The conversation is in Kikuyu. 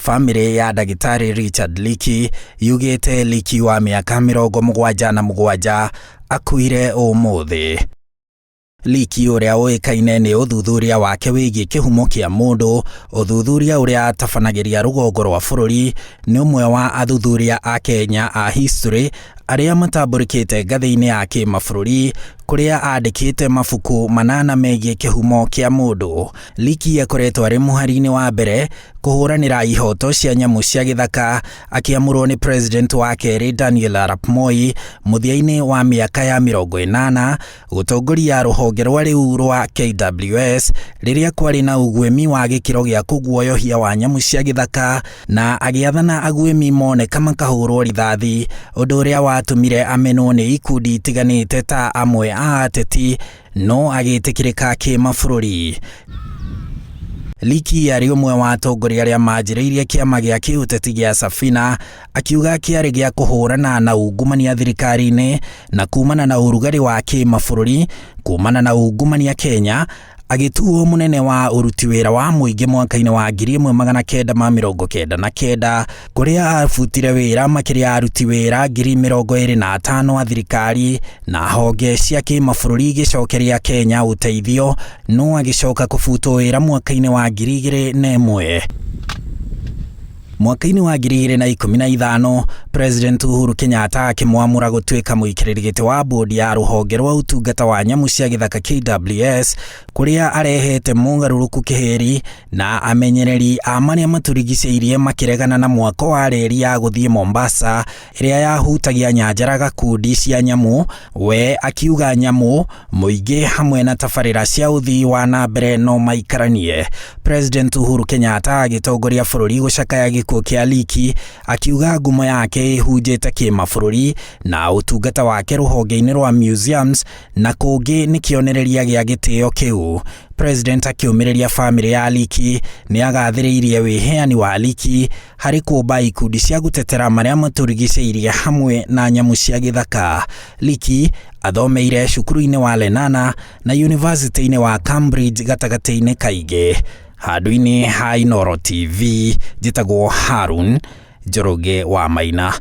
Famĩlĩ ya ndagĩtarĩ Richard Leakey yugĩte Leakey wa mĩaka 77 akuire ũmũthĩ. Leakey ũrĩa ũĩkaine nĩ ũthuthuria wake wĩgiĩ kĩhumo kĩa mũndũ, ũthuthuria ũrĩa atabanagĩria rũgongo rwa bũrũri, nĩ ũmwe wa athuthuria a Kenya a history arĩa matambũrĩkĩte ngathĩ-inĩ ya kĩmabũrũri kũrĩa andĩkĩte mabuku manana megiĩ kĩhumo kĩa mũndũ. Leakey akoretwo arĩ mũhari-inĩ wa mbere kũhũranĩra ihoto cia nyamũ cia gĩthaka akĩamũrwo nĩ president wa kerĩ Daniel Arap Moi mũthia-inĩ wa mĩaka ya 80 gũtongoria rũhonge rwa rĩu rwa KWS rĩrĩa kwarĩ na ũguĩmi wa gĩkĩro gĩa kũguoyohia wa nyamũ cia gĩthaka na agĩathana aguĩmi moneka makahũrwo rithathi, ũndũ ũrĩa watũmire amenwo nĩ ikundi itiganĩte ta amwe a ateti no agĩtĩkĩrĩka kĩmabũrũri. Leakey arĩ ũmwe wa atongoria arĩa manjĩrĩirie kĩama gĩa kĩũteti gĩa Safina, akiuga kĩarĩ gĩa kũhũrana na ungumania thirikari-inĩ na kumana na ũrugarĩ wa kĩmabũrũri kumana na ungumania Kenya, agĩtuo mũnene wa ũruti wĩra wa mũingĩ mwaka-inĩ wa 1999 kũrĩa abutire wĩra makĩria aruti wĩra 25,000 a thirikari na honge cia kĩmabũrũri igĩcokeria Kenya ũteithio, no agĩcoka kũbutwo wĩra mwaka-inĩ wa 2001. Mwaka-inĩ wa 2015, President Uhuru Kenyatta akĩmwamũra gũtuĩka mũikarĩri gĩtĩ wa bodi ya rũhonge rwa ũtungata wa nyamũ cia gĩthaka KWS, kũrĩa arehete mogarũrũku kĩhĩri na amenyereri a marĩa matũrigicĩirie makĩregana na mwako wa reri ya gũthiĩ Mombasa ĩrĩa yahutagia nyanjara gakundi cia nyamũ, we akiuga nyamũ, mũingĩ hamwe na tabarĩra cia ũthii wa na mbere no maikaranie. President Uhuru Kenyatta agĩtongoria bũrũri gũcakaya gĩkuũ kĩa Leakey, akiuga ngumo yake ĩhunjĩte kĩmabũrũri na ũtungata wake rũhonge-inĩ rwa museums na kũngĩ nĩ kĩonereria gĩa gĩtĩo kĩu. President akĩũmĩrĩria famĩlĩ ya Leakey nĩ agathĩrĩirie wĩheani wa Leakey harĩ kũmba ikundi cia gũtetera marĩa matũrigicĩirie hamwe na nyamũ cia gĩthaka. Leakey athomeire cukuru-inĩ wa Lenana na yunivasĩtĩ-inĩ wa Cambridge gatagatĩ-inĩ kaingĩ. Handũ-inĩ ha Inooro TV, njĩtagwo Harun Njoroge wa Maina.